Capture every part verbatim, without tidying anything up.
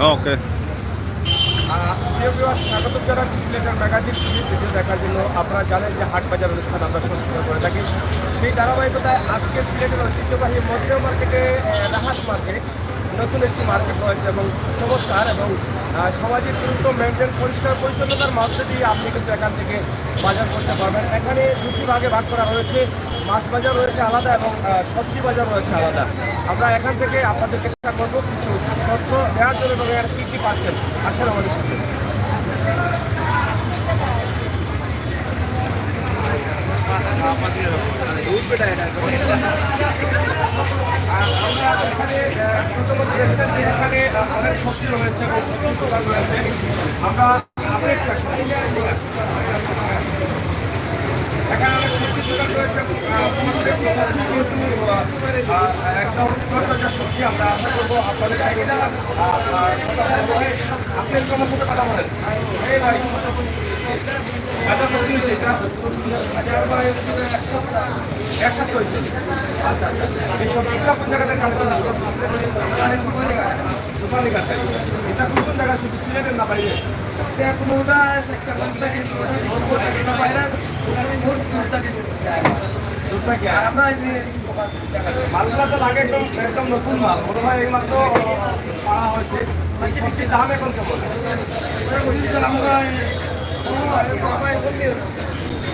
ওকে। আহ, প্রিয় ভিউয়ার্স, স্বাগত জানাচ্ছি সিলেটের ম্যাগাজিন টিভি ভিডিও দেখার জন্য। আপনারা জানেন যে হাট বাজার অনুষ্ঠান আমরা সবসময় করে থাকি। সেই ধারাবাহিকতায় আজকে সিলেটের ঐতিহ্যবাহী মধ্যম মার্কেটে, আহ, রাহাত মার্কেট, নতুন একটি মার্কেট হয়েছে এবং চমৎকার এবং, আহ, সামাজিক দূরত্ব মেনটেন, পরিষ্কার পরিচ্ছন্নতার মধ্যে দিয়ে আপনি কিন্তু এখান থেকে বাজার করতে পারবেন। এখানে দুটি ভাগে ভাগ করা হয়েছে, মাছ বাজার রয়েছে আলাদা এবং, আহ, সবজি বাজার রয়েছে আলাদা। আমরা এখান থেকে আপনাদেরকে চেষ্টা করবো কিছু তথ্য দেওয়ার জন্য এবং এখানে কী কী পাচ্ছেন, আসলে আমাদের সাথে। আর আমরা এখানে, আহ, প্রথমত দেখছেন যে এখানে, আহ, অনেক সবজি রয়েছে এবং সবজির দোকান রয়েছে। আমরা এখানে অনেক সবজির দোকান রয়েছে এবং, আহ, প্রত্যেকটি সবজি কিন্তু, আহ, আহ, একদম তরতাজা সবজি। আমরা আশা করবো আপনাদের, আহ, আহ, আপনি একটু আমার সাথে কথা বলেন। এই ভাই, বাজার কত হয়েছে এটা? এক সপ্তাহ হয়েছে। আচ্ছা, আচ্ছা। এই সবজিগুলো কোন জায়গা থেকে কালেকশন করবেন? সুপারলি কাটাই। এটা কোন কোন জায়গা শুধু সিলেটের না বাইরে? এটা কোনোটা চেষ্টা করতে, কোনোটা দিতে, কোনোটা দিতে পারে না, বহুত দূর থেকে দিতে হয়। দূর থেকে? আর আমরা এই যে মালগুলা তো লাগে একদম, একদম নতুন মাল। মনে হয় এইমাত্র পাড়া হয়েছে। এই সবজির দাম এখন কেমন? সবজির দাম ভাই কম আছে।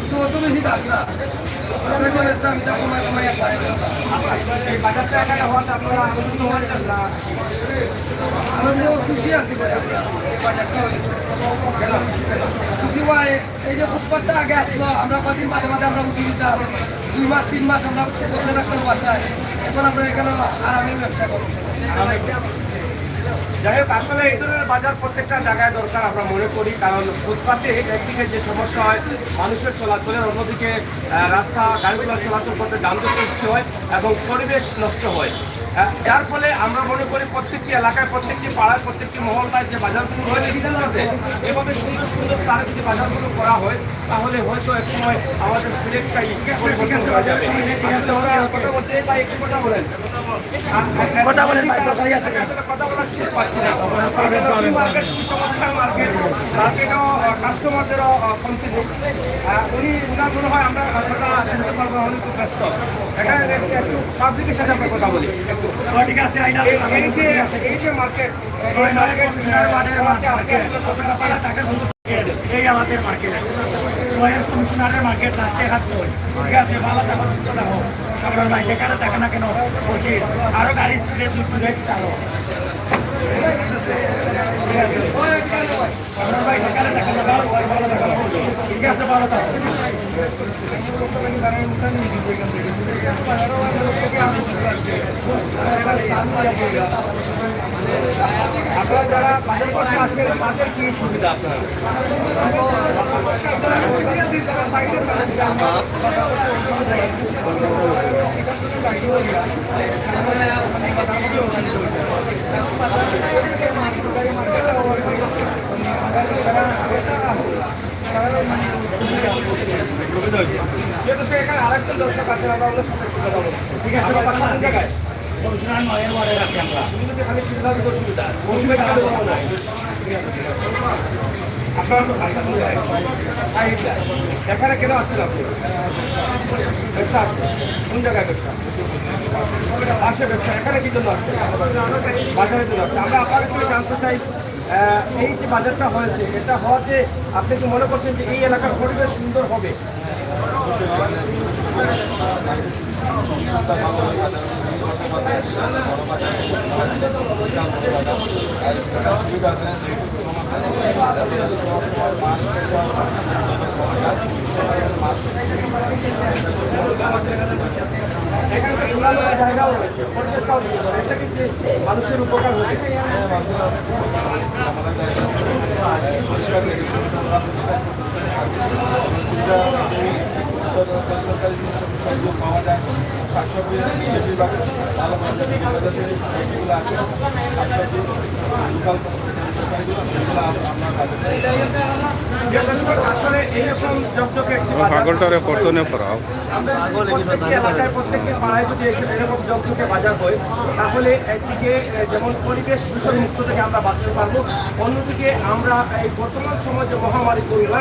তো অত বেশি দাম না। আমরা তো বেচলাম, এটা কমায় কমায় একবারে। এই বাজারটা এখানে হওয়াতে আপনারা আনন্দিত হয়েছেন না? আনন্দ, খুশি আছি ভাই আমরা, এই বাজারটা হয়েছে। খুশি ভাই, এই যে ফুটপাতটা আগে আসলো, আমরা কদিন বাদে বাদে আমরা উঠে দিতাম, দুই মাস তিন মাস আমরা বসে থাকতাম বাসায়, এখন আমরা এখানে আরামে ব্যবসা করবো। যাই হোক, আসলে এই ধরনের বাজার প্রত্যেকটা জায়গায় দরকার আমরা মনে করি, কারণ ফুটপাতে একদিকে যে সমস্যা হয় মানুষের চলাচলের, অন্যদিকে, আহ, রাস্তা গাড়িগুলো চলাচল করতে যানজট সৃষ্টি হয় এবং পরিবেশ নষ্ট হয়। আহ, যার ফলে আমরা মনে করি প্রত্যেকটি এলাকায়, প্রত্যেকটি পাড়ায়, প্রত্যেকটি মহল্লায় যে বাজারগুলো রয়েছে ফুটপাতে, এভাবে সুন্দর সুন্দর স্থানে যদি বাজারগুলো করা হয়, তাহলে হয়তো এক সময় আমাদের সিলেটটাই পরিবর্তন করা যাবে। আসলে আমরা কথা বলতে চাই, একটু কথা বলেন। কথা বলেন ভাই, কথা বলার সুযোগ পাচ্ছি না। মার্কেট খুবই চমৎকার মার্কেট, মার্কেটও, আহ, কাস্টমারদেরও, আহ, কমতি নেই। আহ, উনি, উনার মনে হয় আমরা কথা শুনতে পারবো না, উনি খুব ব্যস্ত। এখানে একটু, একটু পাবলিকের সাথে আমরা কথা বলি। একটু। ঠিক আছে, এই, এই যে, এই যে মার্কেট, এই মার্কেট, এই আমাদের মার্কেট। কয়েক কমিশনারের মার্কেট লাস্টে হাত ধরে। ঠিক আছে, ভালো থাকো, সুস্থ থাকো। আপনার ভাই যেখানে থাকে না কেন, বসি। আরো গাড়ি স্পিডে দূর দূরে চালো। ঠিক আছে। আপনার ভাই যেখানে থাকে না, ভালো থাকো, ভালো থাকো। ঠিক আছে, ভালো থাকো। আপনারা যারা বাজার করতে আসেন, তাদের কি সুবিধা আপনার? যেহেতু এখানে আরেকজন দর্শক আছেন, আমরা ওনার সাথে একটু কথা বলবো। ঠিক আছে, আপনার বাসা কোন জায়গায়? কমিশনার নয়ের ওয়ার্ডে আছি আমরা। তুমি যদি খালি চিন্তা করো, অসুবিধা, অসুবিধা হবে না। আপনারা তো বাসা কোন জায়গায়? আইচ্ছা, এখানে কেন আসছেন আপনি? ব্যবসা আছে। কোন জায়গায় ব্যবসা? পাশে ব্যবসা। এখানে কি জন্য আসছেন? বাজারের জন্য আসছেন। আমরা আপনার কাছ থেকে জানতে চাই, আহ, এই যে বাজারটা হয়েছে, এটা হওয়াতে আপনি কি মনে করছেন যে এই এলাকার পরিবেশ সুন্দর হবে? এখানে তো খোলামেলা জায়গাও রয়েছে, পরিবেশটাও সুন্দর। এটা কি, কি মানুষের উপকার হবে? পরিষ্কার রেখে আমরা পরিষ্কার করতে চাই। আমরা পরিষ্কার করতে চাই। পাওয়া যায়, শাকসবজি বেশিরভাগ ভালো কোয়ালিটির বাজার থেকে যেগুলো আছে, শাকসবজি লোকাল প্রিয় দর্শক, আসলে এইরকম ঝকঝকে একটি ও বাজার পাগলটারে পড়তো না পড়াও। আমরা যদি প্রত্যেকটি এলাকায়, প্রত্যেকটি পাড়ায় যদি এসে এরকম ঝকঝকে বাজার হয়, তাহলে একদিকে, এ, যেমন পরিবেশ দূষণ মুক্ত থেকে আমরা বাঁচতে পারবো, অন্যদিকে আমরা এই বর্তমান সময় যে মহামারী করোনা,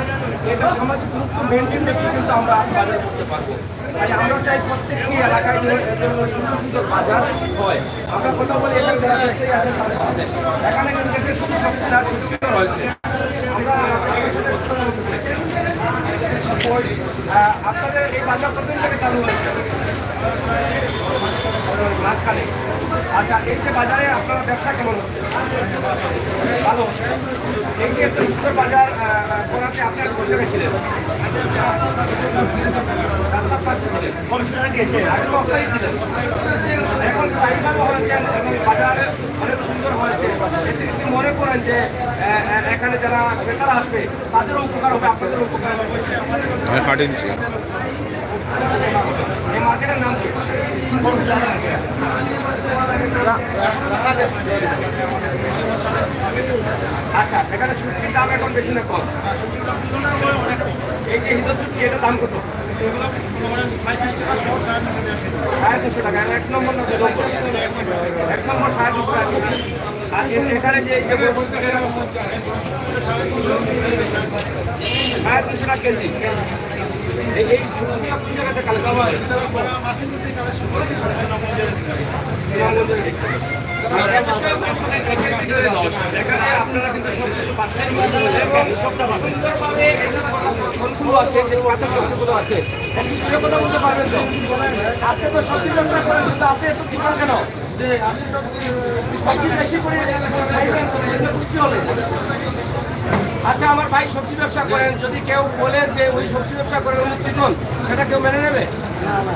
এটা সামাজিক দূরত্ব মেনটেন রেখে কিন্তু আমরা বাজার করতে পারবো। তাই আমরা চাই প্রত্যেকটি এলাকায় যেন এ ধরনের সুন্দর সুন্দর বাজার হয়। আমরা কথা বলি এখানে যারা ব্যবসায়ী আছেন তাদের সাথে। এখানে কিন্তু দেখবেন শুধু সবজি না, সবজিও রয়েছে। আমরা, আহ, আপনাদের এই বাজার কতদিন থেকে চালু হয়েছে? মাঝখানে। আচ্ছা, এই যে বাজারে আপনার ব্যবসা কেমন হচ্ছে? ভালো। এই যে উত্তর বাজার, আহ, করাতে আপনি কোন জায়গায় ছিলেন? রাস্তার পাশে ছিলেন। আগে তো অস্থায়ী ছিলেন। এখন স্থায়ীভাবে হয়েছেন এবং বাজার অনেক সুন্দর হয়েছে। এতে কি মনে করেন যে, আহ, আহ, এখানে যারা ক্রেতারা আসবে, তাদেরও উপকার হবে, আপনাদেরও উপকার হবে? আমি কাটিং ছিল। এই মার্কেটের নাম কি? আচ্ছা, এখানে শুটকির দাম এখন বেশি না কম? এই যে হিন্দু শুটকি, এটার দাম কত? সাড়ে তিনশো টাকা। আর এক নম্বর না দুই নম্বর? এক নম্বর সাড়ে তিনশো টাকা। আর এ-, এখানে যে এই যে সাড়ে তিনশো টাকা কেজি, এই, এই শুটকিটা কোন জায়গাতে কালেকশন হয়? সুনামগঞ্জের দিক থেকে। আর এ বিষয়ে আসলে একের ভিতরে দশ। এখানে আপনারা কিন্তু সব কিছু পাচ্ছেন এবং সবটা পাবেন। ফলগুলো আছে, যে কাঁচা সবজিগুলো আছে, একটু জোরে কথা বলতে পারবেন তো? আপনি তো সবজি ব্যবসা করেন, কিন্তু আপনি এত চিকন কেন? সবজি বেশি করে খাইবেন, পুষ্টি হবে। আচ্ছা, আমার ভাই সবজি ব্যবসা করেন, যদি কেউ বলে যে উনি সবজি ব্যবসা করেন, উনি চিকন, সেটা কেউ মেনে নেবে?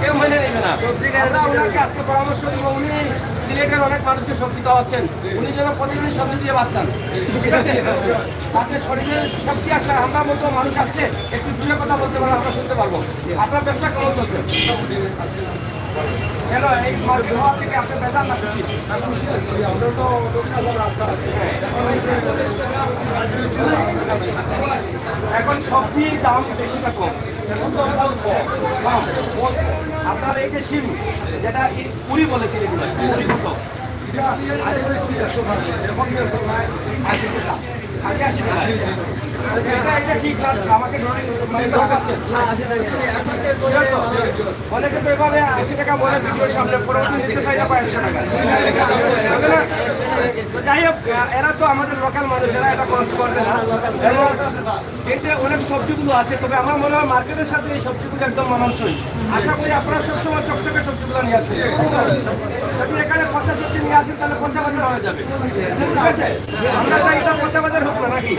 কেউ মেনে নেবে না। আমরা ওনাকে আজকে পরামর্শ দিব, উনি সিলেটের অনেক মানুষকে সবজি খাওয়াচ্ছেন, উনি যেন প্রতিদিন সবজি দিয়ে ভাত খান, ঠিক আছে? তাতে শরীরে শক্তি আসে। আমরা মতো মানুষ আসলে একটু জোরে কথা বলতে পারলে আমরা শুনতে পারবো। আপনার ব্যবসা কেমন চলছে? কেন এই সরকার হওয়া থেকে আপনি বেজার না খুশি? না, খুশি আছি। আমরা তো দক্ষিণ আসাম রাস্তা আছে। এখন সবজির দাম বেশি না কম? এখন তো কম। কম। আপনার এই যে শিম, যেটা এই পুরি বলেছিল, শিম কত? আগে আশি টাকা। এটা, এটা ঠিক না, আমাকে ধরে মানে ঠকাচ্ছেন। অনেকে তো এভাবে আশি টাকা বলে ভিডিওর সামনে, পরবর্তী নিতে চাইলে পায় একশো টাকা। হবে না? তো যাই হোক, এরা তো আমাদের লোকাল মানুষ, এরা এটা খরচ করবে না। এবং এতে অনেক সবজিগুলো আছে, তবে আমার মনে হয় মার্কেটের সাথে এই সবজিগুলো একদম মানানসই। আশা করি আপনারা সবসময় চকচকে সবজিগুলো নিয়ে আসবেন। যদি এখানে পচা সবজি নিয়ে আসেন, তাহলে পচা বাজার হয়ে যাবে, ঠিক আছে? আমরা চাই এটা পচা বাজার হোক না, নাকি?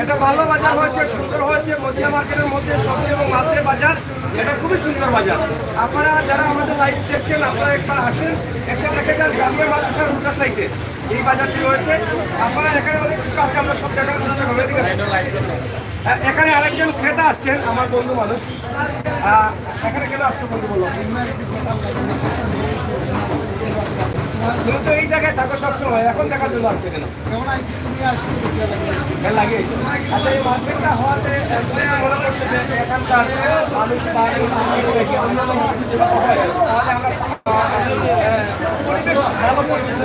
এটা ভালো বাজার হয়েছে, সুন্দর হয়েছে, মদিনা মার্কেটের মধ্যে সবজি এবং মাছের বাজার, এটা খুবই সুন্দর বাজার। আপনারা যারা আমাদের লাইভ দেখছেন, আপনারা একবার আসেন, একটা দেখে যান জামিয়া মাদ্রাসার উল্টা সাইডে এই বাজারটি রয়েছে। আপনারা এখানে অনেক কিছু আছে, আমরা সব দেখানোর চেষ্টা করবো, ঠিক আছে? আহ, এখানে আরেকজন ক্রেতা আসছেন, আমার বন্ধু মানুষ। আহ, এখানে কেন আসছো বন্ধু, বলো? তুমি তো এই জায়গায় থাকো সবসময়, এখন দেখার জন্য আসছো কেন? কেমন আইছি তুমি আসলে দেখতে লাগে। হ্যাঁ, লাগে। আচ্ছা, এই মার্কেটটা হওয়াতে, আহ, তুমি কি মনে করছো যে এখানকার মানুষ বা এই মার্কেটটা কি অন্যতম কিছু হয়? তাহলে আমরা, আহ, পরিবেশ, ভালো পরিবেশ।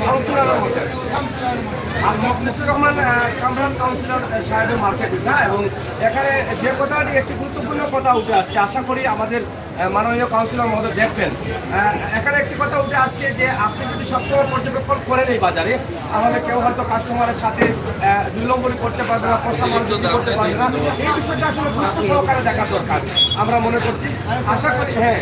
কাউন্সিলর, আহ, কামরান কাউন্সিলর, আহ, সাহেবের মার্কেট এটা, এবং এখানে যে কথাটি একটি গুরুত্বপূর্ণ কথা উঠে আসছে, আশা করি আমাদের, আহ, মাননীয় কাউন্সিলর মহোদয় দেখবেন। আহ, এখানে একটি কথা উঠে আসছে যে আপনি যদি সবসময় পর্যবেক্ষণ করেন এই বাজারে, তাহলে কেউ হয়তো কাস্টমারের সাথে, আহ, দুই নম্বরি করতে পারবে না, পচা মাল বিক্রি করতে পারবে না। এই বিষয়টা আসলে গুরুত্ব সহকারে দেখার দরকার আমরা মনে করছি। আশা করি, হ্যাঁ।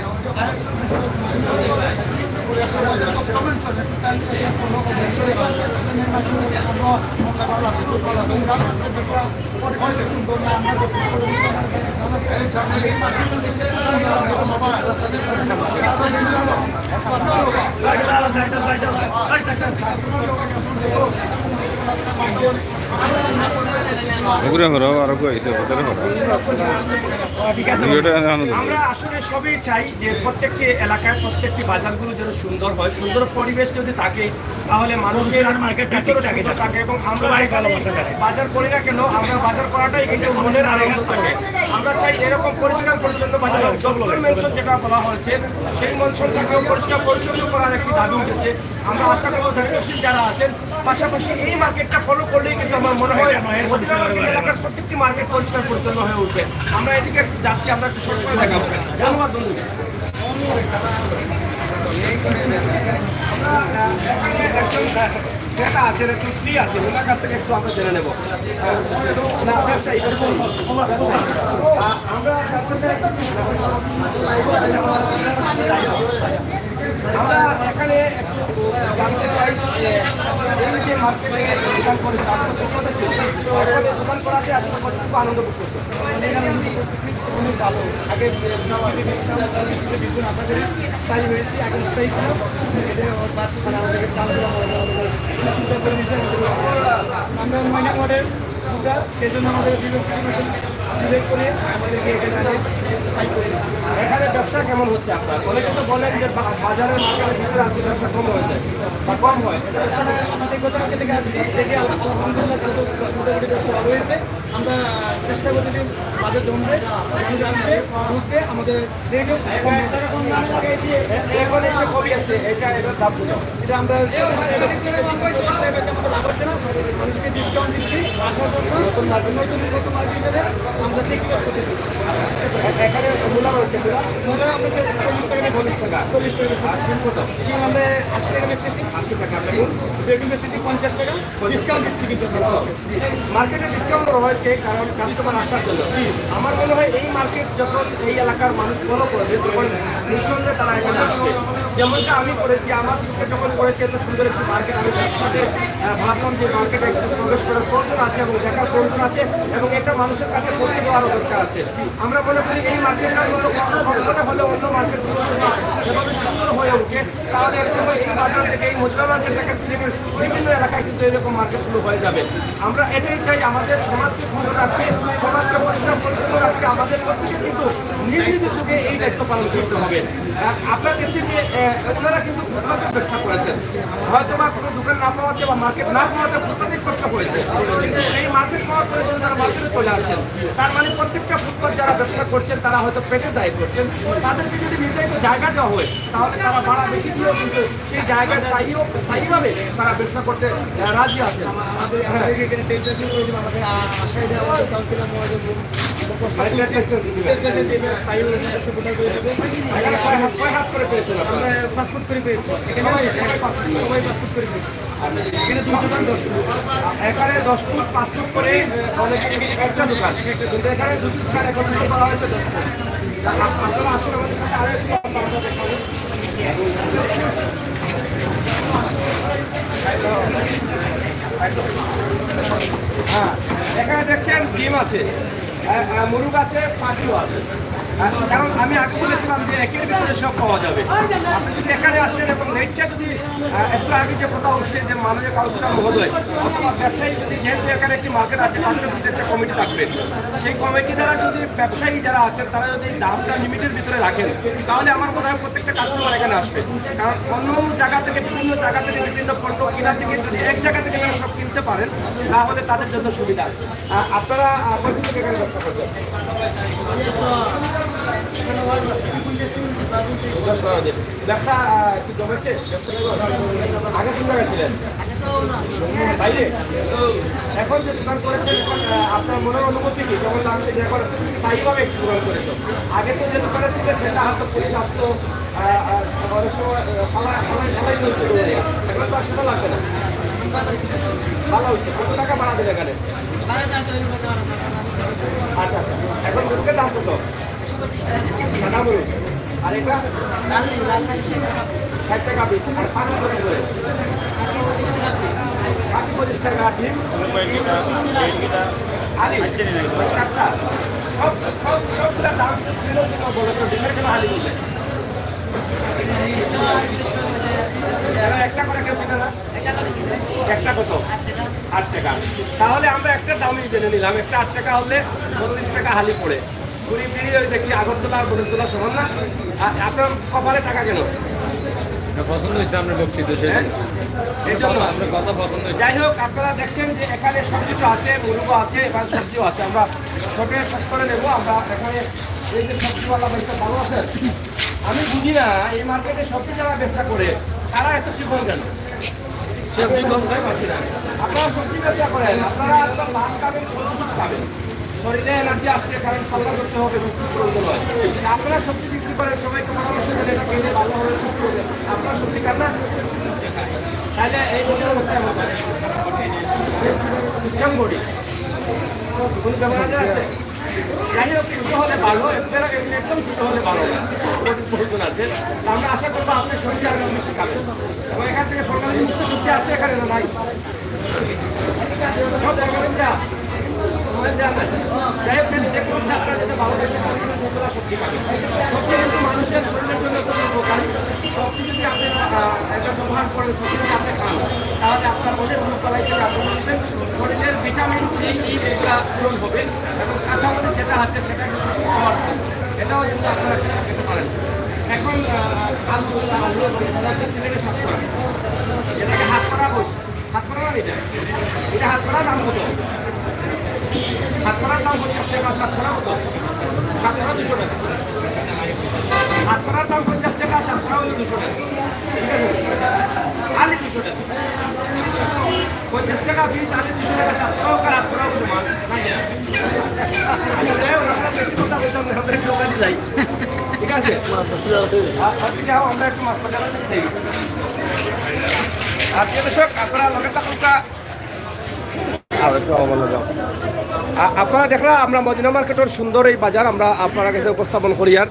ওগুলো হলো, আরো কই আছে? ওগুলো হলো। ঠিক আছে। ভিডিওটা এখানে আনো। আমরা আসলে সবই চাই যে প্রত্যেকটি এলাকায় প্রত্যেকটি বাজারগুলো যেন সুন্দর হয়, সুন্দর পরিবেশ যদি থাকে, তাহলে মানুষের ভিতরে সুন্দর থাকে এবং আমরা যে বাজার করি না কেন, আমরা বাজার করাটাই কিন্তু মনের আনন্দ থাকে। আমরা চাই এরকম পরিষ্কার পরিচ্ছন্ন বাজার। ডক্টর মেনশন যেটা বলা হয়েছে, সেই মেনশনটাকেও পরিষ্কার পরিচ্ছন্ন করার একটি দাবি উঠেছে। আমরা আশা করব দায়িত্বশীল যারা আছেন, পাশাপাশি এই মার্কেটটা ফলো করলেই কিন্তু আমার মনে হয় মতিলাল মার্কেট এলাকার প্রত্যেকটি মার্কেট পরিষ্কার পরিচ্ছন্ন হয়ে উঠবে। আমরা এদিকে যাচ্ছি, আমরা একটু সবসময় দেখাবো। ধন্যবাদ বন্ধু। আমরা, আহ, এখানে একজন, আহ, ক্রেতা আছেন, একজন স্ত্রী আছেন, ওনার কাছ থেকে একটু আমরা জেনে নেব। হ্যাঁ, না, ব্যবসায়ী, ব্যবসায়ী। আহ, আমরা আমরা এখানে একটু জানতে চাই যে এই যে মার্কেটে দোকান করেছে, আপনারা তো করেছেন, এখন এই দোকান করাতে আসলে কতটুকু আনন্দ বোধ করছেন? অনেক আনন্দ বোধ করতেছি, অনেক ভালো। আগে বৃষ্টিতে ভিজতাম, বৃষ্টিতে ভিজতাম, আশা করি স্থায়ী হয়েছি। আগে স্থায়ী ছিলাম, এটা মানে আমাদেরকে চালু করা হবে, আমাদের সুবিধা করে দিয়েছে আমাদের। আমরা ময়না মডেল দুটা, সেই জন্য আমাদের বিবেক, বিবেক করে আমাদেরকে এখানে আনে স্থায়ী করে দিয়েছে। এখানে ব্যবসা কেমন হচ্ছে আপনার? অনেকে তো বলেন যে বা-, বাজারের মার্কেটের ভিতরে আজকে ব্যবসা কম হয়ে যায় বা কম হয়, এটা ব্যবসা আমাদের গত কালকে থেকে আসছি, দেখে আলহামদুলিল্লাহ কালকে মোটামুটি ব্যবসা ভালো হয়েছে। আমরা চেষ্টা করতেছি বাজার জমবে, মানুষ আসবে, ঢুকবে, আমাদের রেটও কম হবে। এখন একটা কবি আছে, এটা, এটার দাম কত? এটা আমরা চল্লিশ টাকা বেচছি, চল্লিশ টাকা বেচে আমাদের লাভ হচ্ছে না, মানুষকে ডিসকাউন্ট দিচ্ছি আসার জন্য। নতুন মার্কেট, নতুন, নতুন মার্কেট হিসেবে আমরা স্যাক্রিফাইস করতেছি। এ-, এখানে মূলা রয়েছে, মূলা? মূলা আমরা চল্লিশ টাকা বেচছি। চল্লিশ টাকা। চল্লিশ টাকা বেচছি। আর শিম কত? শিম আমরা আশি টাকা বেচতেছি। আশি টাকা। জি। বেগুন বেচতেছি পঞ্চাশ টাকা, ডিসকাউন্ট দিচ্ছি কিন্তু আমরা। মার্কেটে ডিসকাউন্ট দেওয়া হয়েছে কারণ কাস্টমার আসার জন্য। আমার মনে হয় এই মার্কেট যখন এই এলাকার মানুষ ফলো করবে, তখন নিঃসন্দেহে তারা এখানে আসবে। যেমনটা আমি করেছি, আমার চোখে যখন পড়েছে এত সুন্দর একটি মার্কেট, আমি সাথে সাথে, আহ, ভাবলাম যে মার্কেটে একটু প্রবেশ করার প্রয়োজন আছে এবং দেখার প্রয়োজন আছে এবং এটা মানুষের কাছে পৌঁছে দেওয়ারও দরকার আছে। আমরা মনে করি এই মার্কেটটার মতো কখনো হলে অন্য মার্কেটগুলো যদি এভাবে সুন্দর হয়ে ওঠে, তাহলে এক সময় এই বাজার থেকে, এই মতিলাল মার্কেট থেকে সিলেটের বিভিন্ন এলাকায় কিন্তু এরকম মার্কেটগুলো হয়ে যাবে। আমরা এটাই চাই, আমাদের সমাজকে সুন্দর রাখতে, সমাজকে পরিষ্কার পরিচ্ছন্ন রাখতে আমাদের প্রত্যেকের কিন্তু নিজ নিজ উদ্যোগে এই দায়িত্ব পালন করতে হবে। আহ, আপনার কাছে যে, আহ, ওনারা কিন্তু ফুটপাতে ব্যবসা করেছেন, হয়তো বা কোনো দোকান না পাওয়াতে বা মার্কেট না পাওয়াতে ফুটপাতে করতে হয়েছে, কিন্তু এই মার্কেট পাওয়ার পরে যদি তারা মার্কেটে চলে আসেন, তার মানে প্রত্যেকটা ফুটপাত যারা ব্যবসা করছেন তারা হয়তো পেটের দায়ে করছেন, তাদেরকে যদি নির্ধারিত জায়গা দেওয়া হয় তাহলে তারা ভাড়া বেশি দিয়েও কিন্তু সেই জায়গায় স্থায়ী, স্থায়ীভাবে তারা ব্যবসা করতে, আহ, রাজি আছেন। আমাদের, আমাদের এখানে টেন পার্সেন্ট করে দেবে, আমাদের আ-, আশা এটা আমাদের কাউন্সিলর মহোদয় বলুন। মানে টেন পার্সেন্ট দিবে। টেন পার্সেন্ট দিবে, স্থায়ী হয়েছে, একশো ফুটার করে দেবে। এখানে কয় হাত, কয় হাত করে পেয়েছেন আপনারা? আমরা পাঁচ ফুট করে পেয়েছি। এখানে সবাই, সবাই পাঁচ ফুট। সবাই পাঁচ ফুট করে পেয়েছি। এখানে দুই দোকান দশ ফুট। এখানে দশ ফুট, পাঁচ ফুট করে, আহ, অনেকে একটা দোকান। কিন্তু এখানে দুটো দোকান একত্রিত করা হয়েছে দশ ফুট। তা আপ-, আপনারা আসুন আমাদের সাথে আরো একটু আমরা দেখাবো। হ্যাঁ, এখানে দেখছেন ডিম আছে, আহ, আহ, মুরগ আছে, পাখিও আছে। আহ, কারণ আমি আগে বলেছিলাম যে একের ভিতরে সব পাওয়া যাবে। আপনি যদি এখানে আসেন এবং রেটটা যদি, আহ, একটু আগে যে কথা উঠছে যে মাননীয় কাউন্সিলর মহোদয় অথবা ব্যবসায়ী যদি, যেহেতু এখানে একটি মার্কেট আছে, তাদের কিন্তু একটা কমিটি থাকবে। সেই কমিটি দ্বারা যদি ব্যবসায়ী যারা আছেন তারা যদি দামটা লিমিটের ভিতরে রাখেন, তাহলে আমার মনে হয় প্রত্যেকটা কাস্টমার এখানে আসবে। কারণ অন্য অন্য জায়গা থেকে, বিভিন্ন জায়গা থেকে বিভিন্ন পণ্য কিনা থেকে যদি এক জায়গা থেকে তারা সব কিনতে পারেন, তাহলে তাদের জন্য সুবিধা। আহ, আপনারা, আহ, কতদিন থেকে এখানে ব্যবসা করছেন? দশ বারো দিন। ব্যবসা, আহ, কি জমেছে? ব্যবসা আগে কোন জায়গায় ছিলেন? বাইরে? এখন যে দোকান করেছেন, এখন, আহ, আপনার মনের অনুভূতি কি? যখন জানছেন যে এখন স্থায়ীভাবে একটি দোকান করেছেন, আগে তো যে দোকানে ছিলেন সেটা হয়তো পুলিশ আসতো, আহ, আহ, অনেক সময়, আহ, ফালা-, ফালাই, ফালাই দিত। এখন তো আর সেটা লাগবে না। ভালো হয়েছে। কত টাকা ভাড়া দিলে এখানে? আচ্ছা, আচ্ছা। এখন মুরগের দাম কত? সাদা মুরগ। আর এটা? ষাট টাকা পিস, আর পাঁচ পিস করে। বাকি পঁচিশ টাকা ডিম। আলি, চারটা। সব, সব, সবগুলোর দাম ছিল, ছিল বলে তো, ডিমের কেন আলি বললে? এরা একটা করে কেউ কিনে না? একটা কত? আট টাকা। তাহলে আমরা একটা দামই জেনে নিলাম, একটা আট টাকা হলে বত্রিশ টাকা হালি পড়ে। ঘুরি ফিরি ওই দেখি আগরতলা আর বদরতলা সমান না। আর আপনার কপালে টাকা কেন? না, পছন্দ হয়েছে আপনার বক্তৃতা, সেজন্য। হ্যাঁ? এই জন্য। আপনার কথা পছন্দ হয়েছে। যাই হোক, আপনারা দেখছেন যে এখানে সব কিছু আছে, মুরগও আছে, এখানে সবজিও আছে। আমরা শর্টে শেষ করে নেব। আমরা এখানে এই যে সবজিওয়ালা ভাইটা ভালো আছেন, আমি বুঝি না এই মার্কেটে সবজি যারা ব্যবসা করে তারা এত চিকন কেন? সবজি কম খায়, পাচ্ছি না। আপনারা সবজি ব্যবসা করেন, আপনারা আপনার ভাত খাবেন, সবজি খাবেন, শরীরে এনার্জি আসবে, কারণ খাওয়া করতে হবে, শক্তি প্রয়োজন হয়। আপনারা সবজি বিক্রি করেন, সবাইকে পরামর্শ দেন, এটা খেলে ভালো হবে, সুস্থ হবে। আপনারা সবজি খান না, তাহলে এই রোগের অবস্থা হবে। সিস্টেম বডি, কোনো বেমার আজার আছে? যাই হোক, ছোট হলে ভালো, একদম, একদম ছোট হলে ভালো না। ওর প্রয়োজন আছে। তা আমরা আশা করবো আপনার শরীরে আরো বেশি খাবেন। এবং এখান থেকে ফরমালিন মুক্ত শক্তি আছে, এখানে না নাই। সব ফরমালিন দেওয়া। ফরমালিন দেওয়া নাই। যাই হোক, তাহলে যে কোনো আপনারা যেটা ভালো খেতে পারেন, শক্তি পাবেন। শক্তি কিন্তু মানুষের শরীরের জন্য খুবই উপকারী। শক্তি যদি আপনি, আহ, একটা ব্যবহার করেন, শক্তি যদি আপনি খান, তাহলে আপনার অনেক রোগ বালাই থেকে আপনি বাঁচবেন। শরীরের ভিটামিন সি, ই এগুলা পূরণ হবে এবং কাঁচামাল যেটা আছে সেটা কিন্তু ব্যবহার করবে। এটাও কিন্তু আপনারা খেতে পারেন। এখন, আহ, আলু, আলু, আলু, আলু, ছেলেকে সাত করা। এটাকে হাত করা বলি। হাত করা না এটা? এটা হাত করার দাম কত? হাত করার দাম পঞ্চাশ টাকা, সাত করা কত? সাত করা দুশো টাকা। হাত করার দাম পঞ্চাশ টাকা, সাত করা হলো দুশো টাকা। ঠিক আছে? আলি দুশো টাকা। পঞ্চাশ টাকা পিস, আলি দুশো টাকা, সাত করা হোক আর আট করা হোক সমান। আচ্ছা, যাই হোক, আমরা বেশি কথা বলতাম না, আমরা একটু ওখানে যাই। ঠিক আছে? আর, আর কি যাও, আমরা একটু মাছ বাজারে যাই। আর প্রিয় দর্শক, আপনারা লগে থাকুন। আ-, আপনারা দেখলা আমরা মদিনা মার্কেটর সুন্দর এই বাজার আমরা আপনারা কাছে উপস্থাপন করি আর,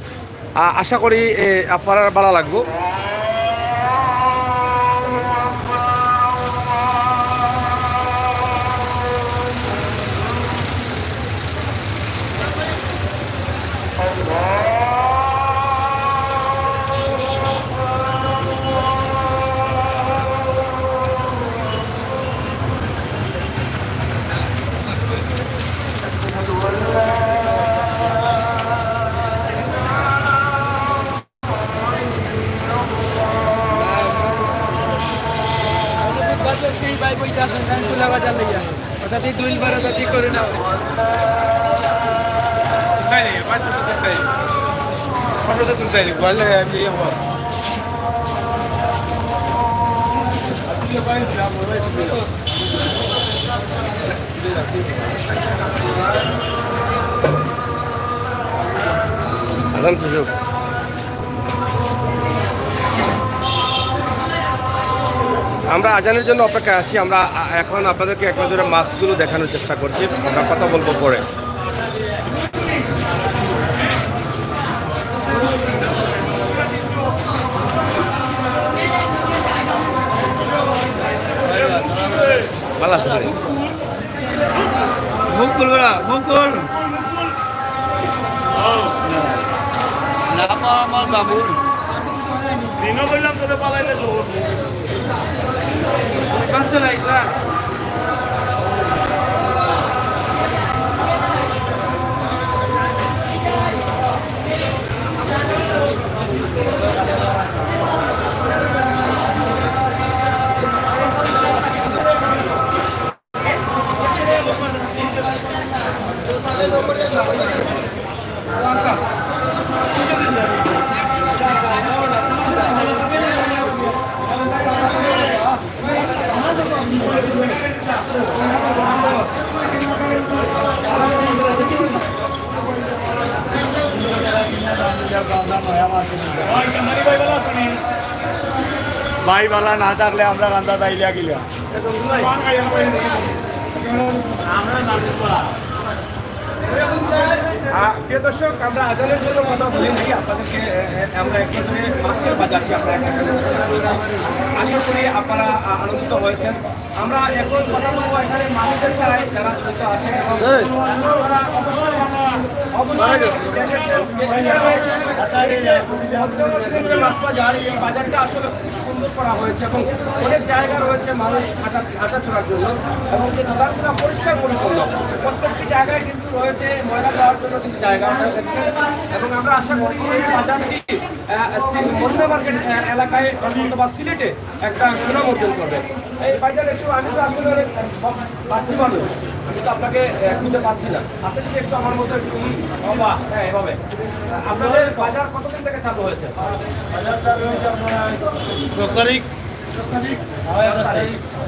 আ-, আশা করি, এ, আপনারা ভালা লাগবো। আজান সুযোগ। আমরা আজানের জন্য অপেক্ষায় আছি। আমরা আ-, এখন আপনাদেরকে এক নজরে মাছগুলো দেখানোর চেষ্টা করছি। আমরা কথা বলবো পরে। ভালা আছো ভাই? মুকুল বেড়া, মুকুল। না, আমার বাবুল। দিনও বললাম তোরে পালাইলে জবর। বাঁচতে নাই, স্যার। ভাই বালা না থাকলে আমরা রান্দা দাইলিয়া গিলা। আহ, প্রিয় দর্শক, আমরা আজানের জন্য কথা বলেছি আপনাদেরকে। আহ, আমরা একটু করে মাছের বাজারটি আমরা একটা করে চেষ্টা করেছি। আশা করি আপনারা আহ, আনন্দিত হয়েছেন। আমরা এখন কথা বলবো এখানে মানুষের সাথে যারা জড়িত আছেন এবং এই। তারা অবশ্যই, অবশ্যই দেখেছেন যে এই যে ভদ্রলোকের যে মাছ বাজার, এই বাজারটা আসলে খুব সুন্দর করা হয়েছে এবং অনেক জায়গা রয়েছে মানুষ হাঁটা, হাঁটাচলার জন্য এবং যে দোকানগুলো পরিষ্কার পরিচ্ছন্ন, প্রত্যেকটি জায়গায় কিন্তু রয়েছে ময়লা দেওয়ার জন্য কিন্তু জায়গা আপনারা দেখছেন। এবং আমরা আশা করি এই বাজারটি আহ, সি- মদিনা মার্কেট আহ, এলাকায় অথবা সিলেটে একটা সুনাম অর্জন করবে। এই বাজারে একটু, আমি তো আসলে অনেক বাড়তি মানুষ, আমি তো আপনাকে আহ, খুঁজে পাচ্ছি না। আপনি যদি একটু আমার মতো একটু, হুম, বাবা, হ্যাঁ, এভাবে। আপনাদের বাজার কতদিন থেকে চালু হয়েছে? বাজার চালু হয়েছে আপনার দশ তারিখ। দশ তারিখ।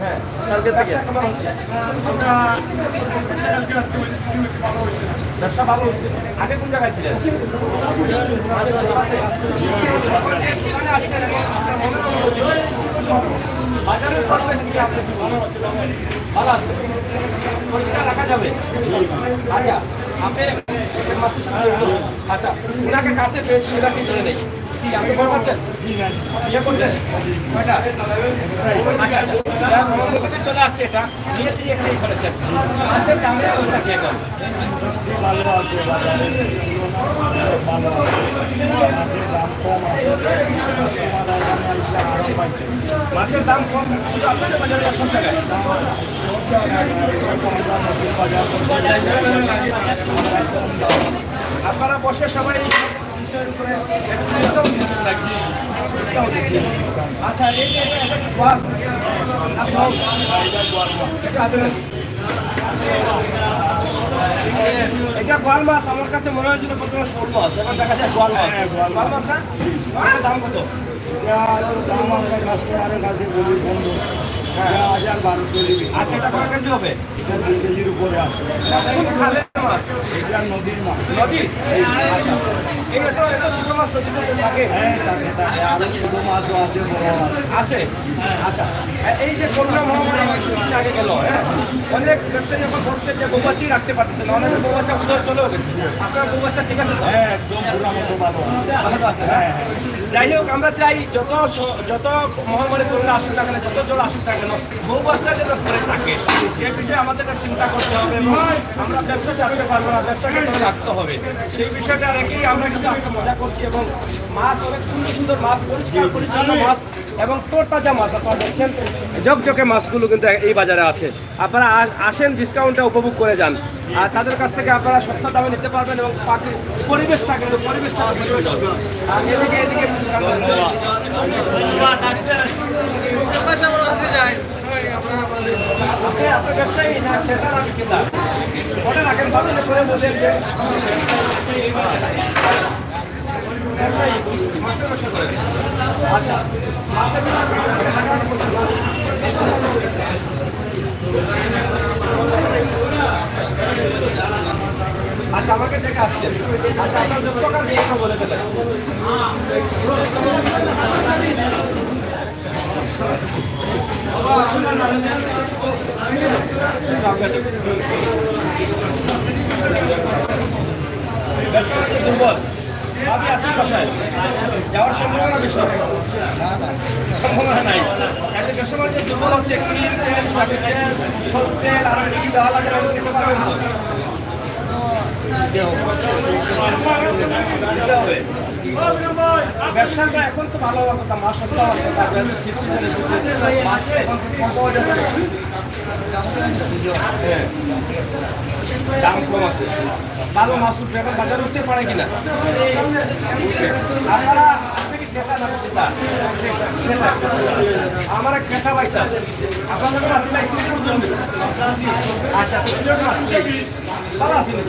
হ্যাঁ। কালকে থেকে। ব্যবসা কেমন হচ্ছে? আমরা কালকে আজকে বেশি, বেশি ভালো হয়েছে। ব্যবসা ভালো হচ্ছে। আগে কোন জায়গায় ছিলেন? আগে কোন জায়গায়? এখানে আসলেন এবং আপনার মনের অনুভূতি কি? বাজারের পরিবেশ কি আপনি কি বলবেন? ভালো আছে। পরিষ্কার রাখা যাবে? আচ্ছা, আপনি মাছের সাথে জড়িত? আচ্ছা, ওনাকে কাছে পেয়েছি, ওনাকে ধরে নেই। কি আপনি বড় করছেন? বিয়ে করছেন? কয়টা? আচ্ছা, আচ্ছা। আমার মনে হচ্ছে চলে আসছে এটা। বিয়ে দিয়ে একটাই করেছেন। মাছের দামের অবস্থা কি এখন? ভালো আছে, বাজারে ভালো আছে। মাছের দাম কম আছে। মাছের দাম কম শুধু আপনাদের বাজারে না সব জায়গায়? আপনারা বসে সবাই এই বিষয়ের উপরে একটু discount দিচ্ছেন নাকি? Discount দিচ্ছেন। আচ্ছা, এই যে এটা, এটা কি গোয়াল? না, সব। এটা আদর। এটা গোয়াল মাছ, আমার কাছে মনে হয়েছিল প্রথমে শোল মাছ, এখন দেখা যায় গোয়াল মাছ। হ্যাঁ, গোয়াল গোয়াল মাছ। মাছ না? এটার দাম কত? এটার দাম আমরা কাস্টমারের কাছে বলি পনেরো, হ্যাঁ। এটা হাজার বারোশো টাকা। আচ্ছা, এটা কয় কেজি হবে? এটা দুই কেজির উপরে আছে। এটা কোন খালের মাছ? এটা নদীর মাছ। নদীর? আচ্ছা। এই এত, এত ছোট মাছ নদীতে থাকে? হ্যাঁ, থাকে, থাকে। আরো ছোট মাছও আছে, বড় মাছ। আছে? আচ্ছা। এই যে করোনা মহামারী কিছুদিন আগে গেল, হ্যাঁ? অনেক ব্যবসায়ী এখন বলছে যে বউ বাচ্চাই রাখতে পারতেছে না, অনেকে বউ বাচ্চা উদ্ধার চলেও গেছে। আপনার বউ বাচ্চা ঠিক আছে তো? হ্যাঁ, একদম পুরা মতো ভালো। ভালো আছে, হ্যাঁ? হ্যাঁ, হ্যাঁ। যাই হোক, আমরা চাই যত স-, যত মহামারী করোনা আসুক না কেন, যত জোর আসুক না কেন, বউ বাচ্চা যেন ঘরে থাকে, সে বিষয়ে আমাদেরকে চিন্তা করতে হবে এবং আমরা ব্যবসা ছাড়তে পারবো না, ব্যবসাকে ধরে রাখতে হবে। সেই বিষয়টা রেখেই আমরা কিন্তু আজকে মজা করছি এবং মাছ অনেক সুন্দর সুন্দর মাছ, পরিষ্কার পরিচ্ছন্ন মাছ এবং তরতাজা মাছ আপনারা দেখছেন, ঝকঝকে মাছগুলো কিন্তু এই বাজারে আছে। আপনারা আ-, আসেন, discount-টা উপভোগ করে যান। আর তাদের কাছ থেকে আপনারা সস্তা দামে নিতে পারবেন এবং পাখি পরিবেশটা কিন্তু, পরিবেশটা খুব সুন্দর। আর এদিকে, এদিকে আপনি, আপনি ব্যবসায়ী না ক্রেতা না বিক্রেতা? মনে রাখেন, ভালো করে বলবেন যে ব্যবসায়ী, মাছের ব্যবসা করেন। আচ্ছা, মাছের ব্যবসা করেন। আচ্ছা, আমাকে দেখে আসছেন। আচ্ছা, আপনার দোকান দিয়ে একটু বলে দেবেন। ব্যবসা হচ্ছে দুর্বল। আমি আছি বাসায়। যাওয়ার সম্ভাবনা বেশি। সম্ভাবনা নাই। একটা ব্যবসা বাণিজ্য দুর্বল হচ্ছে, ক্রিম তেল, সয়াবিন তেল, হলুদ তেল, আর কি দেওয়া লাগে, আমি সেটা পারবো না। দিতে হবে। ব্যবসাটা এখন তো ভালো হওয়ার কথা, মাছ সস্তা হওয়ার কথা, আপনি তো শীত সিজন এসেছে, মাছ এখন খুব কম পাওয়া যাচ্ছে। হ্যাঁ, দাম কম আছে, ভালো মাছ উঠবে। এখন বাজারে উঠতে পারে কিনা? আপনারা, আপনি কি ক্রেতা না বিক্রেতা? ক্রেতা। আমার এক ক্রেতা ভাই স্যার, আপনার কাছে আপনি ভাই সিলেটের জন্য। আচ্ছা, তো সিলেট মাছ ভালো আছে নি?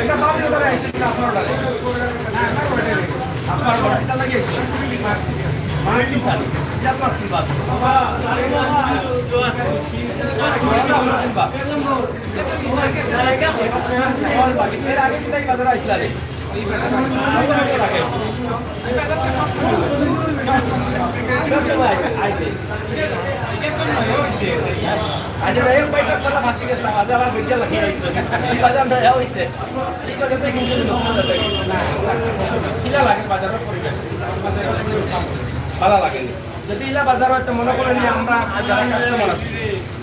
এটা বাড়ির ঘরে আইছে, এটা আপনার লাগে। আপনার ঘরে এটা লাগে আইছে। মাছ কিনতে হবে। যা মাছ কিনবা আছে। এর আগে কোথায় বাজারে আইছিলা রে? আচ্ছা, ভাই, ভাই, ভাই, ভাই, মাসি গেছিলাম, আজ আবার বেরিয়া লাগিয়ে আইছে। এই বাজার নয়া হইছে। এই বাজার থেকে কিন্তু নতুন বাজার। কিলা লাগে বাজারের পরিবেশ? ভালা লাগেনি। যদি ইলা বাজার হয়তো মনে করেন যে আমরা যারা কাস্টমার আছি,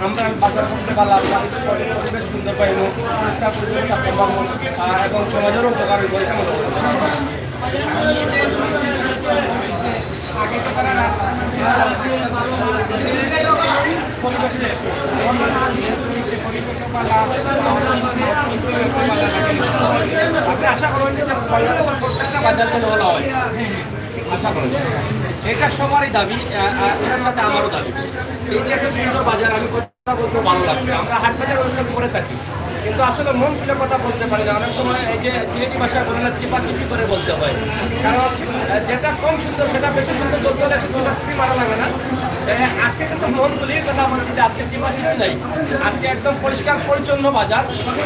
আমরা বাজার করতে পারলাম, বাড়িতে পরি-, পরিবেশ সুন্দর পাইব, পরিষ্কার পরিচ্ছন্ন থাকতে পারবো, আহ, এবং সমাজেরও উপকার হইব, এটা মনে করি। আপনি আশা করবেন যে বাংলাদেশের প্রত্যেকটা বাজার যেন ভালা হয়, আশা করবেন। এটা সবারই দাবি, আহ, আহ, এটার সাথে আমারও দাবি। এই যে একটা সুন্দর বাজার, আমি কথা বলতে ভালো লাগছে। আমরা হাট বাজার অনুষ্ঠান করে থাকি, কিন্তু আসলে মন খুলে কথা বলতে পারি না। অনেক সময় এই যে সিলেটি ভাষায় বলে না, চিপাচিপি করে বলতে হয়। কারণ, আহ, যেটা কম সুন্দর সেটা বেশি সুন্দর বলতে হলে একটু চিপাচিপি মারা লাগে না? আহ, আজকে কিন্তু মন খুলেই কথা বলছি যে আজকে চিপাচিপি নাই, আজকে একদম পরিষ্কার পরিচ্ছন্ন বাজার।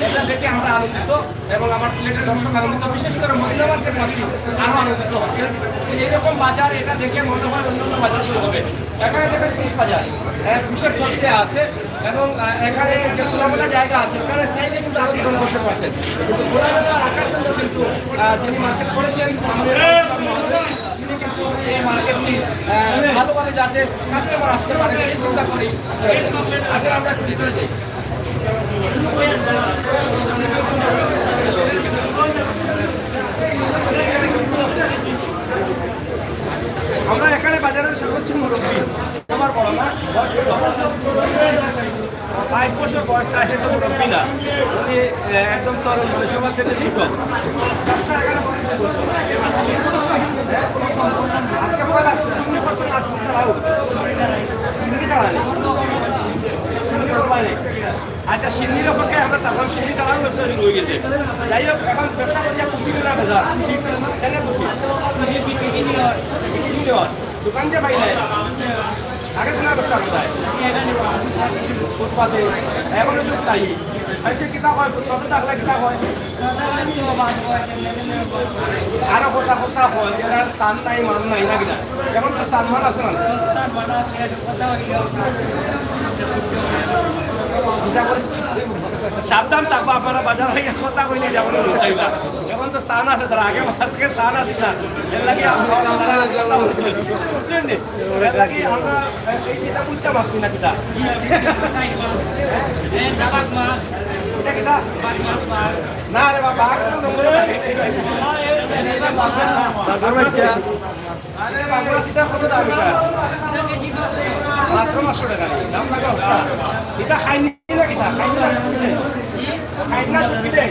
এটা দেখে আমরা আনন্দিত এবং আমার সিলেটের দর্শক আনন্দিত, বিশেষ করে মদিনা মার্কেটবাসী আরও আনন্দিত হচ্ছেন। তো এইরকম বাজার এটা দেখে মনে হয় অন্য অন্য বাজার শুরু হবে। এখানে দেখেন ফিশ বাজার, আহ, ফিশের ছবি দেওয়া আছে এবং, আহ, এখানে যে খোলামেলা জায়গা আছে, ওখানে চাইলে কিন্তু আরো দোকান করতে পারতেন, কিন্তু খোলামেলা রাখার জন্য কিন্তু, আহ, যিনি মার্কেট করেছেন, আমাদের তিনি কিন্তু এই মার্কেটটি, আহ, ভালোভাবে যাতে কাস্টমার আসতে পারে, সেই চিন্তা করেই। আসলে আমরা একটু ভিতরে যাই। আমরা এখানে বাজারের সর্বোচ্চ মুরব্বী, আমার বড় না, বাইশ বছর বয়স, তাই সে তো মুরব্বী না। উনি, আহ, একদম তরুণ, মানে সবার সাথে ছোট। ব্যবসা এখানে বন্ধ করছে। আজকে পয়লা, চল্লিশ বছর আসছে, চালাও। হিন্দি চালানি। হিন্দি কোরবানি। আচ্ছা, সিন্নির অপেক্ষায় আমরা তারপর সিন্নি চালান ব্যবসা শুরু হয়ে গেছে। যাই হোক, এখন ব্যবসা করিয়া খুশি না বেজার? কেন খুশি? খুশি বিক্রি হয়। বিক্রি হয়। দোকান যে পাই নাই। আগে শোনা ব্যবসা কোথায়? ফুটপাতে। এখন হচ্ছে স্থায়ী। ভাই, সে কিতা হয়? ফুটপাতে থাকলে কিতা হয়? আরো কথা কথা হয়, এরা স্থান নাই, মান নাই, নাকি না? এখন তো স্থান মান আছে না? হিসাব করে সাবধান থাকবা আপনারা, বাজার হইয়া কথা কইলে যেমন বুঝাইবা। এখন তো স্থান আছে, তারা আগে মাঝে স্থান আছে না, এর লাগি আমরা, বুঝছেন নি? এর লাগি আমরা এই, এটা বুঝতে পারছি না কিতা। এটা কিতা? না রে বাবা, আর কোনো নম্বর নাই। বাঘর বাচ্চা। আরে বাবা, সেটা কত দাম এটা? মাত্র পাঁচশো টাকা। দাম লাগে অবস্থা। এটা খাইনি না কিতা? খাইনি না শুকিয়ে দেয়? খাইনি না শুকিয়ে দেয়?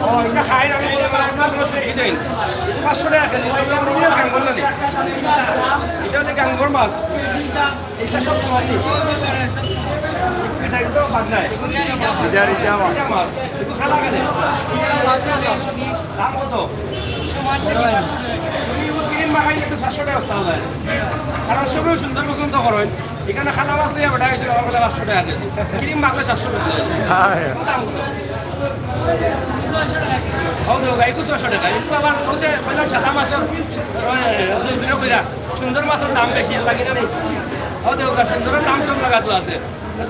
ও, এটা খাই না, আমি বললাম, মাত্র শুকিয়ে দেয়। পাঁচশো টাকা কেজি, এটা original গাঙ্গর না নি? এটা হচ্ছে গাঙ্গর মাছ। এটা সব তোমার কি? এটা একদম বাদ নাই। এটা, এটা আমার। এটা মাছ। একটু খালা কেনে? দাম কত? তুমি ও ক্রিম মাখাই একটু সাতশো টাকা বস্তা যায়। কারণ সবই সুন্দর পছন্দ করেন। এখানে খালা মাছ নিয়ে বেটা হয়েছিল, আমার বেলা পাঁচশো টাকা কেজি। ক্রিম মাখলে সাতশো টাকা যায়। হ্যাঁ। দাম কত? ও দেখো, একুশ ছয়শো টাকা। একটু আবার ওই যে বললাম সাদা মাছের, ওই, ওই যে ভিডিও কইরা, সুন্দর মাছের দাম বেশি, এর লাগি না নি? ও দেখো, সুন্দরের দাম সব লাগাতো আছে।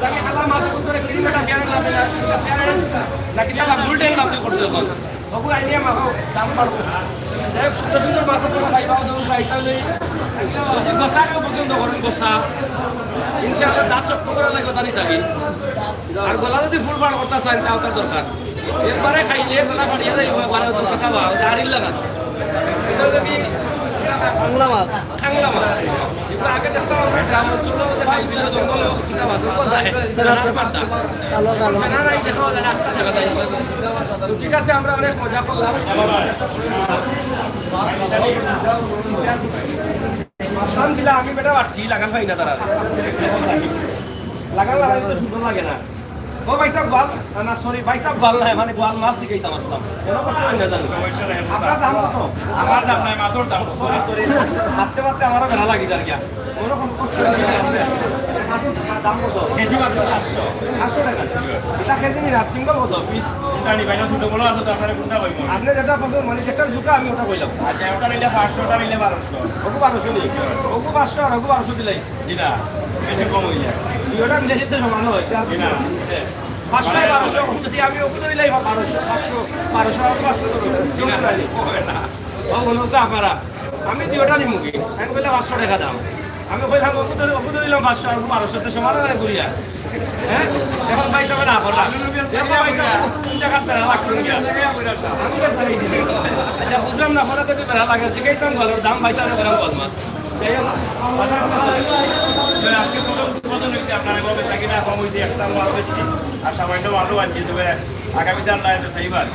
তাকে খালা মাছ কোন করে কিনবে না, ফেয়ার লাভ না, ফেয়ার না কিতা বা গোল্ডেন লাভ করছে এখন। ওগু আইনিয়া মাখো, দাম বাড়বো। যাই হোক, সুন্দর সুন্দর মাছ আপনারা খাইবা, ওদের খাইতে হলে যদি গোসা কেউ পছন্দ করেন, গোসা, ইনশাআল্লাহ দাঁত শক্ত করার লাগবে, তা নিতে হবে। আর গলা যদি ফুল ফাড় করতে চান, তাও তার দরকার। একবারে খাইলে গলা ফাড়িয়ে যাইব, একবারে তো কিতা বা, ওটা আড়ির লাগান। এটা হলো কি? বাংলা মাছ। কাংলা মাছ। কিন্তু আগে দেখতাম আমরা গ্রাম অঞ্চলে যে খাল বিলে জঙ্গলে কিতা মাছ, জঙ্গল যায়। জানার পারতাম। কালো, কালো। জানা নাই, দেখা যায়, রাস্তা দেখা যায়। তো ঠিক আছে, আমরা অনেক মজা করলাম। মাছ দিলা, আমি বেটা বাড়ছি, লাগান পাই না তারা। লাগান লাগাইলে তো সুন্দর লাগে না। ও ভাই সাহেব, গোয়াল, না, না, সরি, ভাই সাহেব, গোয়াল নাই, মানে গোয়াল মাছ শিখাইতাম আসলাম। কেন কষ্ট হয় না জানি। আপনার দাম কত? আমার দাম নাই, মাছের দাম। Sorry, sorry. মারতে মারতে আমারও বেড়া লাগি যার গিয়া। ওরকম কষ্ট হয় না। মাছ দাম কত? কেজি মাত্র সাতশো। সাতশো টাকা। এটা কেজি নি না, সিঙ্গেল কত পিস? এটা নিবা, এটা ছোট বড় আছে তো, আপনারা কোনটা কইবো? আপনি যেটা পছন্দ, মানে যেটার জুকা আমি ওটা কইলাম। আচ্ছা, ওটা নিলে পাঁচশো, ওটা নিলে বারোশো। ওগু বারোশো নি? ওগু পাঁচশো আর ওগু বারোশো দিলাই। জি না, বেশি কম হইলে। দুইটা মিলে যেতে সমান হয়। জি না। পাঁচশো আর বারোশো, যদি আমি ওগু ধরিলাই বা বারোশো, পাঁচশো, বারোশো আর পাঁচশো ধরো। জি না, হবে না। ও, বলুন তো আপনারা, আমি দুইটা নিমু কি? আমি কইলে পাঁচশো টাকা দাম। আমি কইলাম, ওগু ধরি, ওগু ধরিলাম পাঁচশো, আর বারোশো, তো সমান করে ঘুরিয়া। হ্যাঁ? এখন ভাই সাহেব না করলা। দেখো ভাই সাহেব, কোন জায়গার বেড়া লাগছে গিয়া? আমি তো জানি না। আচ্ছা, বুঝলাম না, ওরা তো বেড়া লাগে, জিজ্ঞাসা করার দাম ভাই সাহেব করার বল মাছ। যাই হোক, আচ্ছা, আজকে কত উৎপাদন হইছে আপনার এভাবে থাকি না, কম হইছে, একটা মাল বেচছি, আর সামান্য মালও আনছি, তবে আগামী চার লাইন তো সেইবার।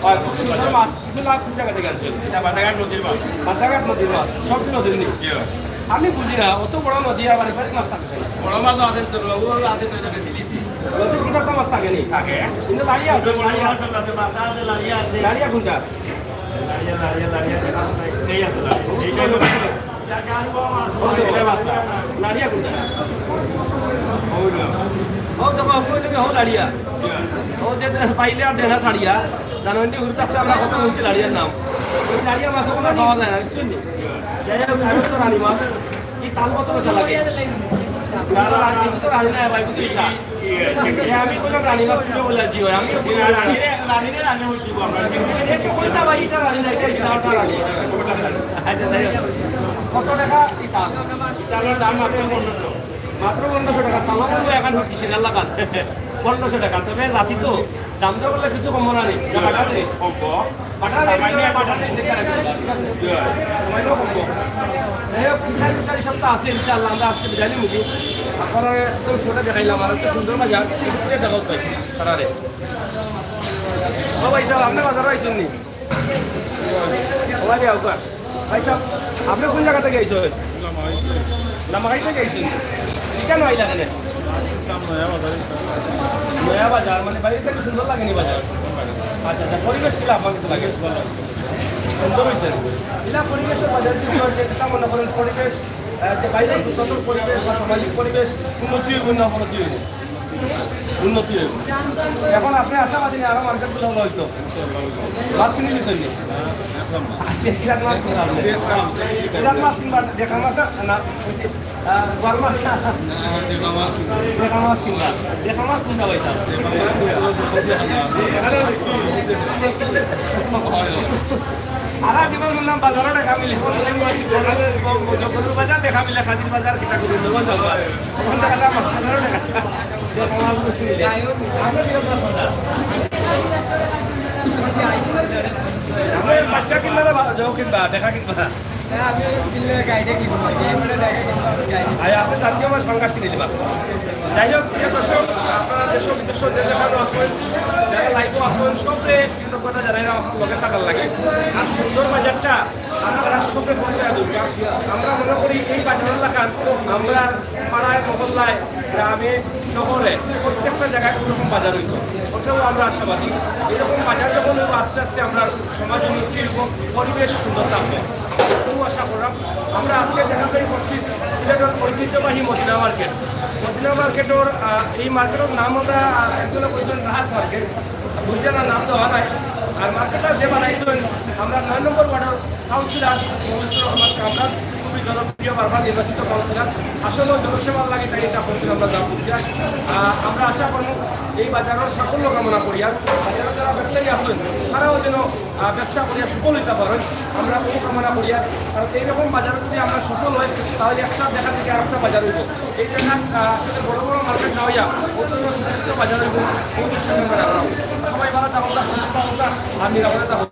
আর খুব সুন্দর মাছ, কিছু লাভ কোন জায়গা থেকে আনছেন? এটা বাতাঘাট নদীর মাছ। বাতাঘাট নদীর মাছ, সব নদীর নেই। জি ভাই। আমি বুঝি না, অত বড় নদী আবার এখানে মাছ থাকে কেন? বড় মাছ আছে তো, ও আছে তো, এটা বেশি দিছি। নদীর ভিতরে তো মাছ থাকে নি? থাকে। কিন্তু লাড়িয়া আছে, বড় লাড়িয়া। মাছ আছে, মাথা আছে, লাড়িয়া আছে। লাড়িয়া কোনটা? লাড়িয়া, লাড়িয়া, লাড়িয়া, এই আছে লাড়িয়া। এইটা হলো মাছ। ও দেখো, ওই দেখো, ও লাড়িয়া। ও যে পাইলে আর দেনা ছাড়িয়া, জানো, এমনি হুরু থাকতে আমরা কত শুনছি লাড়িয়ার নাম। ওই লাড়িয়া মাছ ওখানে পাওয়া যায় না, বুঝছেন নি? যাই হোক, আমি তো রানী মাছ। কি দাম কত বেচা লাগে? আমি তো রানী না, ভাই, বুঝছি, স্যার। এ, আমি কইলাম রানী মাছ, তুমি বলে জি হয়, আমি তো কইলাম রানী। রানীরে, রানীরে রানী হইতে দিব আমরা। একটু কইতা ভাই, এটা রানী না, এটা ইচ্ছা, ওটা রানী। আচ্ছা, যাই হোক। কত টাকা এটা? এটার দাম মাত্র পনেরোশো। মাত্র পনেরোশো টাকা, সালাম বলবো এখন হচ্ছে, সেটা লাগান। পনেরোশো টাকা, তবে রাতি তো দাম দর করলে কিছু কম না নি? বাটার রে? কম কম। বাটার রে, সামান্য বাটার রে, ঠিক আছে। সামান্য কম কম। যাই হোক, পিঠাই পিঠাই সব তো আছে, ইনশাআল্লাহ, আমরা আজকে বিদায় নিব কি? আপনারা তো শোটা দেখাইলাম, আর তো সুন্দর বাজার, একটু ঘুরে দেখাও চাই, তারা রে। ও ভাই সাহেব, আপনি বাজারো আইছেন নি? ওলা দিয়া উকা। ভাই সাহেব, আপনি কোন জায়গা থেকে আইছেন? লামাকাই থেকে আইছেন? কেন আইলা এখানে? নয়া বাজার, মানে বাইরে থেকে সুন্দর লাগে নি বাজার? আচ্ছা, আচ্ছা, পরিবেশ কিলা আপনার কাছে লাগে? সুন্দর হয়েছে। এটা পরিবেশের বাজার যদি হয়, যেটা মনে করেন পরিবেশ, আহ, যে বাইরে সুন্দর পরিবেশ বা সামাজিক পরিবেশ উন্নতি হইব না অবনতি হইব? উন্নতি হইব। এখন আপনি আশাবাদী নি আরো মার্কেট গুলো হইতো? মাছ কিনে নিছেন নি? আচ্ছা, কিরাক মাছ কিনবা আপনি? কিরাক মাছ কিনবা? দেখা মাছ না, না, ওই যে, আহ, বড় মাছ না? দেখা মাছ কিনবা। দেখা মাছ কিনবা, ভাই সাহেব। সারা জীবন বললাম বাজারো দেখা মিলে, জগন্নাথ বাজার দেখা মিলে, খাদির বাজার, কিতা করি, জগন্নাথ বাজার। বাচ্চা কিনবা না, যাও কিনবা, দেখা কিনবা? আরে, আপনি জাতীয় মাছ পাঙ্গাস কিনে দিবা। যাই হোক, প্রিয় দর্শক, আপনারা দেশ বিদেশ যে যেখানে আছেন, যারা লাইভে আছেন, সবরে কৃতজ্ঞতা জানাই আমার লগে থাকার লাগি। আর সুন্দর বাজারটা আপনারা সবে পৌঁছায় দেবা। আমরা মনে করি এই বাজার এলাকার আমরা পাড়ায়, মহল্লায়, গ্রামে, শহরে প্রত্যেকটা জায়গায় এরকম বাজার হইতো। ওটাও আমরা আশাবাদী। এরকম বাজার যখন হইব, আস্তে আস্তে আমরা সমাজ উন্নতি হইব, পরিবেশ সুন্দর থাকবে। খুব আশা করলাম। আমরা আজকে দেখাদেখি করছি সিলেটের ঐতিহ্যবাহী মদিনা মার্কেট। মদিনা মার্কেটের, আহ, এই মার্কেটের নাম আমরা, আহ, একজনে কইছেন রাহাত মার্কেট, বুঝে না নাম দেওয়া নাই। আর মার্কেটটা যে বানাইছেন, আমরা নয় নম্বর ওয়ার্ডের কাউন্সিলর মনিরুর রহমান কামরান, খুবই জনপ্রিয়, বারবার নির্বাচিত কাউন্সিলর। আসলে জনসেবার লাগে তাই এটা করছেন, আমরা যা বুঝি। আহ, আমরা আশা করব এই বাজারের সাফল্য কামনা করি। আর বাজারের যারা ব্যবসায়ী আছেন, তারাও যেন, আহ, ব্যবসা করিয়া সফল হইতে পারেন, আমরা শুভকামনা করি। আর কারণ এইরকম বাজারে যদি আমরা সফল হই, তাহলে একটা জায়গা থেকে আরেকটা বাজার হইব। এই জায়গা, আহ, আসলে বড় বড় মার্কেট না হইয়া অত্যন্ত ছোট ছোট বাজার হইব, এই বিশ্বাস আমরা রাখলাম। সবাই ভালো থাকুন, সুস্থ থাকুন আর নিরাপদে থাকুন।